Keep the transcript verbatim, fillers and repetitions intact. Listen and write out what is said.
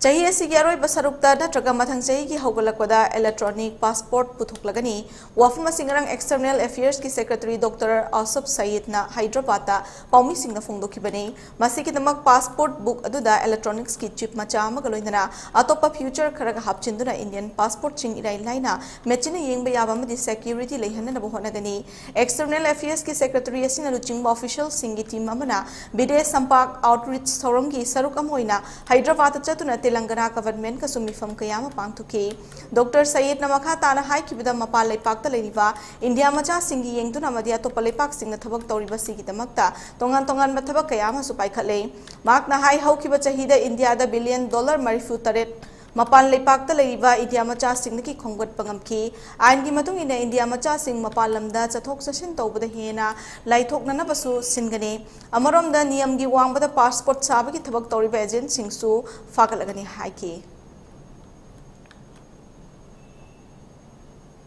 ꯆꯍꯤ ꯑꯁꯤꯒꯤ ꯑꯔꯣꯏꯕ ꯁꯔꯨꯛꯇ ꯅꯠꯇ꯭ꯔꯒ ꯃꯊꯪ ꯆꯍꯤꯒꯤ ꯍꯧꯒꯠꯂꯛꯄꯗ electronic passport ꯄꯨꯊꯣꯛꯂꯒꯅꯤ꯫ ꯋꯥꯐꯝ ꯑꯁꯤ ꯉꯔꯥꯡ External Affairs ꯀꯤ Secretary Doctor Asif Sayeed ꯅ ꯍꯥꯏꯗ꯭ꯔꯕꯥꯗꯇ ꯄꯥꯎꯃꯤꯁꯤꯡꯅ ꯐꯣꯡꯗꯣꯛꯈꯤꯕꯅꯤ꯫ ꯃꯁꯤꯒꯤꯗꯃꯛ passport book ꯑꯗꯨꯗ electronics ꯀꯤ chip ꯃꯆꯥ ꯑꯃꯒ ꯂꯣꯏꯅꯅ ꯑꯇꯣꯞꯄ feature ꯈꯔꯒ ꯍꯥꯞꯆꯤꯟꯗꯨꯅ Indian passport ꯁꯤꯡ ꯏꯔꯥꯏ ꯂꯥꯏꯅ ꯃꯦꯆꯤꯟꯅ ꯌꯦꯡꯕ ꯌꯥꯕ ꯑꯃꯗꯤ security ꯂꯩꯍꯟꯅꯅꯕ ꯍꯣꯠꯅꯒꯅꯤ꯫ External Affairs ꯀꯤ Secretary ꯑꯁꯤꯅ ꯂꯨꯆꯤꯡꯕ official ꯁꯤꯡꯒꯤ team ꯑꯃꯅ Videsh Sampark Outreach ꯊꯧꯔꯝꯒꯤ ꯁꯔꯨꯛ ꯑꯃ ꯑꯣꯏꯅ ꯍꯥꯏꯗ꯭ꯔꯕꯥꯗꯇ ꯆꯠꯇꯨꯅ ꯇꯦꯂꯪꯒꯅꯥ government ꯀꯁꯨ ꯃꯤꯐꯝ ꯀꯌꯥ ꯑꯃ ꯄꯥꯡꯊꯣꯛꯈꯤ꯫ Doctor Sayeed ꯅ ꯃꯈꯥ ꯇꯥꯅ ꯍꯥꯏꯈꯤꯕꯗ, ꯃꯄꯥꯟ ꯂꯩꯄꯥꯛꯇ ꯂꯩꯔꯤꯕ ꯏꯟꯗꯤꯌꯥ ꯃꯆꯥꯁꯤꯡꯒꯤ ꯌꯦꯡꯗꯨꯅ ꯑꯃꯗꯤ ꯑꯇꯣꯞꯄ ꯂꯩꯄꯥꯛꯁꯤꯡꯅ ꯊꯕꯛ ꯇꯧꯔꯤꯕ ꯁꯤꯒꯤꯗꯃꯛꯇ ꯇꯣꯉꯥꯟ ꯇꯣꯉꯥꯟꯕ ꯊꯕꯛ ꯀꯌꯥ ꯑꯃꯁꯨ ꯄꯥꯏꯈꯠꯂꯦ꯫ ꯃꯍꯥꯛꯅ ꯍꯥꯏ, ꯍꯧꯈꯤꯕ ꯆꯍꯤꯗ ꯏꯟꯗꯤꯌꯥꯗ billion dollar ꯃꯔꯤꯐꯨ ꯇꯔꯦꯠ ꯃꯄꯥꯟ ꯂꯩꯄꯥꯛꯇ ꯂꯩꯔꯤꯕ ꯏꯟꯗꯤꯌꯥ ꯃꯆꯥꯁꯤꯡꯗꯒꯤ ꯈꯣꯝꯒꯠꯄ ꯉꯝꯈꯤ꯫ ꯑꯥꯏꯟꯒꯤ ꯃꯇꯨꯡ ꯏꯟꯅ ꯏꯟꯗꯤꯌꯥ ꯃꯆꯥꯁꯤꯡ ꯃꯄꯥꯟ ꯂꯝꯗ ꯆꯠꯊꯣꯛ ꯆꯠꯁꯤꯟ ꯇꯧꯕꯗ ꯍꯦꯟꯅ ꯂꯥꯏꯊꯣꯛꯅꯅꯕꯁꯨ ꯁꯤꯟꯒꯅꯤ꯫ ꯑꯃꯔꯣꯝꯗ ꯅꯤꯌꯝꯒꯤ ꯋꯥꯡꯃꯗ passport ꯁꯥꯕꯒꯤ ꯊꯕꯛ ꯇꯧꯔꯤꯕ agent ꯁꯤꯡꯁꯨ ꯐꯥꯒꯠꯂꯒꯅꯤ ꯍꯥꯏꯈꯤ꯫